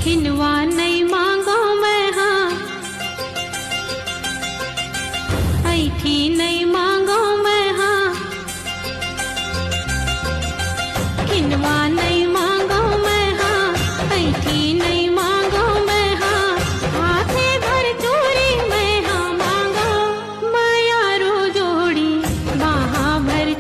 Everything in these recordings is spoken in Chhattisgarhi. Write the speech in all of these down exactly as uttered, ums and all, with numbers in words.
खिनवा नइ मांगों मैं हा, अइँठी नइ मांगों मैं हा, खिनवा नइ मांगों मैं हा, अइँठी नइ मांगों मैं हा, हाथे भर चूरी मैं हा मांगों, मया रो जोड़ी बाहा भर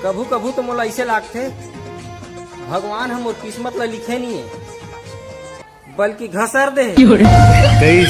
कभू कभू तो मोला अइसे लागथे, भगवान ह मोर किस्मत ल लिखे नी हे, बल्कि घसर दे हे।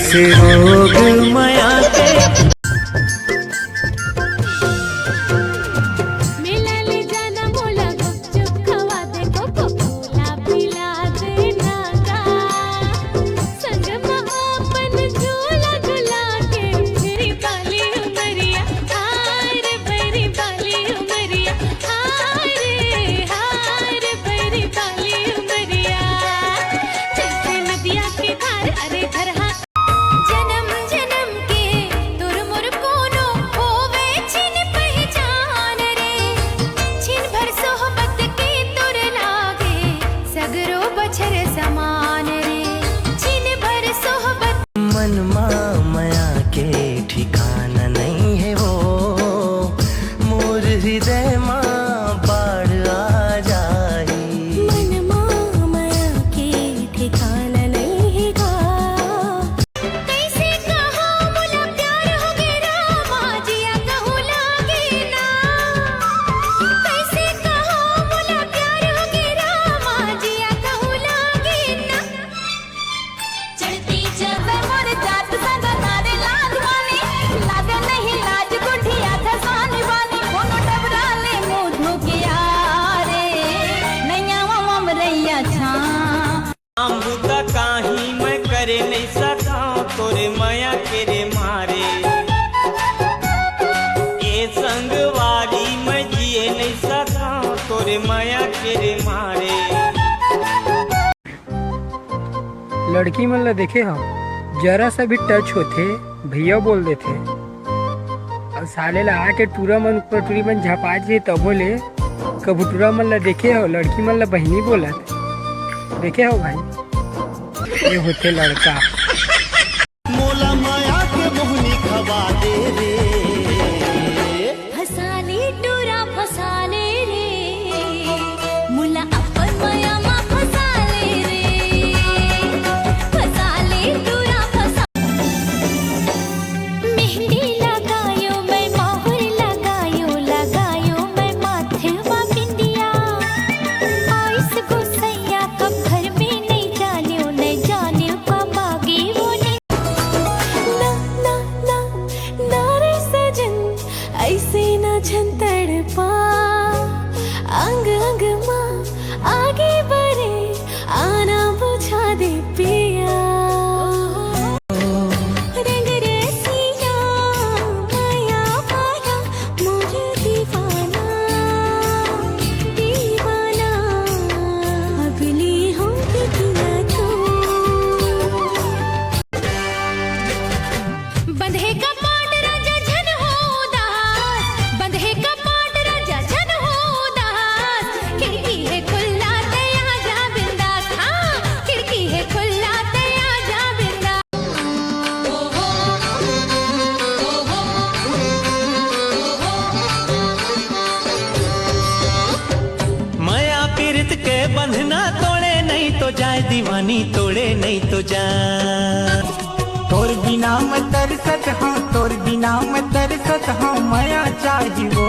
लड़की मन ला देखे हव, जरा सा भी टच होथे, भैया बोल देथे। अउ साले ला आके टूरा मन ऊपर टूरी मन झपा जथे, तभो ले कभू टूरा मन ला देखे हव, लड़की मन ला बहिनी बोलत देखे हव भाई। ये होथे लड़का। हम मया चाही वो,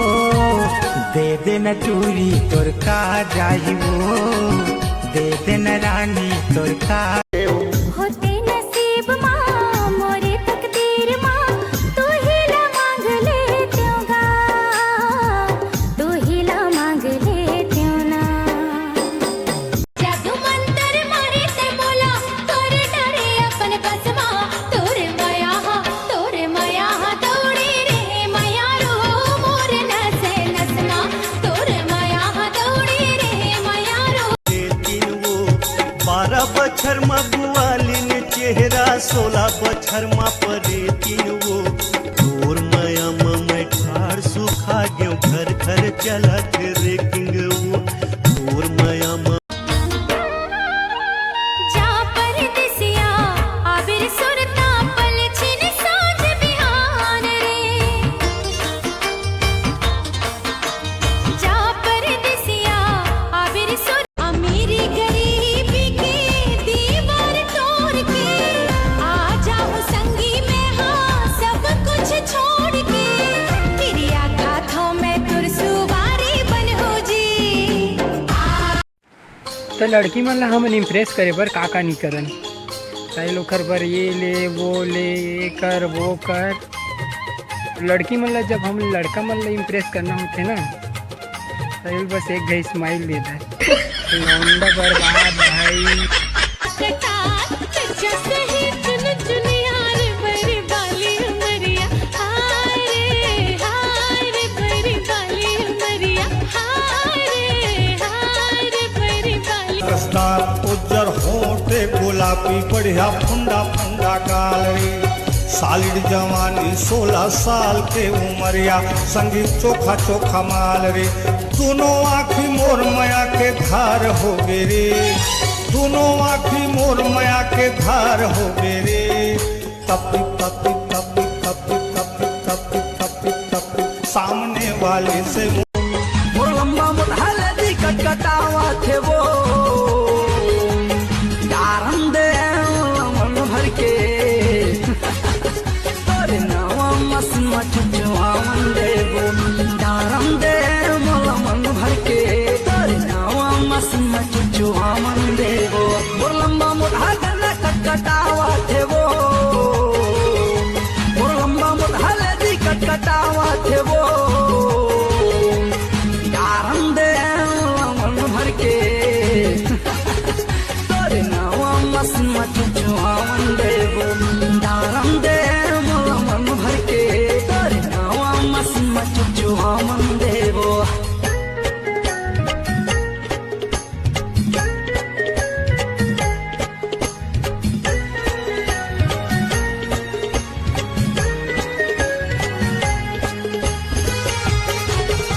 दे दे न चूरी तोर का जाही वो, दे दे न रानी तोर का। होते नसीब मा, मोरे तकदीर मा, तू ही ला मांग लेतेंव गा, तू ही ला मांग लेतेंव ना। जादू मंतर मारे ते मोला, तोर डरे अपन बस मा, तोर मया हा, तोर मया हा दौड़े रे मया रो, मोर नसे नस मा, तोर मया हा दौड़े रे मया रो। लेकिन वो बारह बछर म गुआलिन चेहरा, सोलह बछर म परेतिन वो। तोर मया म मैं ठाड़ सुखा गेंव, घर घर चलत रेकिंग वो। तोर मया म जा परदेसिया, आबिर सुरता पलछिन साँझ बिहान रे। जा परदेसिया, आबिर सुर अमीरी गरीबी के दीवार तोड़ के, आ जाहूँ संगी मैं हाँ सब कुछ छोड़ के, किरिया खाथों मैं तोर सुवारी बनहूँ जी। त लड़की मन ला हमन इम्प्रेस करे बर का का नी करन? साहिल ओखर बर ये ले, वो ले, ये कर, वो कर। लड़की मन ला जब हम लड़का मन ला इम्प्रेस करना होथे ना, साहिल बस एक घई स्माइल दे दे। लौंडा बर्बाद भाई। रसदार उज्जर होंठ गुलाबी बढ़िया फुंडा फुंडा गाल रे। सालिड जवानी सोलह साल के उमरिया संगी चोखा चोखा माल रे। दोनों आँखी मोर मया के धार हो गे रे। दोनों आँखी मोर मया के धार हो गे रे। तपी तपी तपी तपी तपी तपी तपी तपी सामने वाले से मोर लंबा मोटहा लदी कटकटावत हे वो। डारन दे मन भर के तोरे नवा मस मच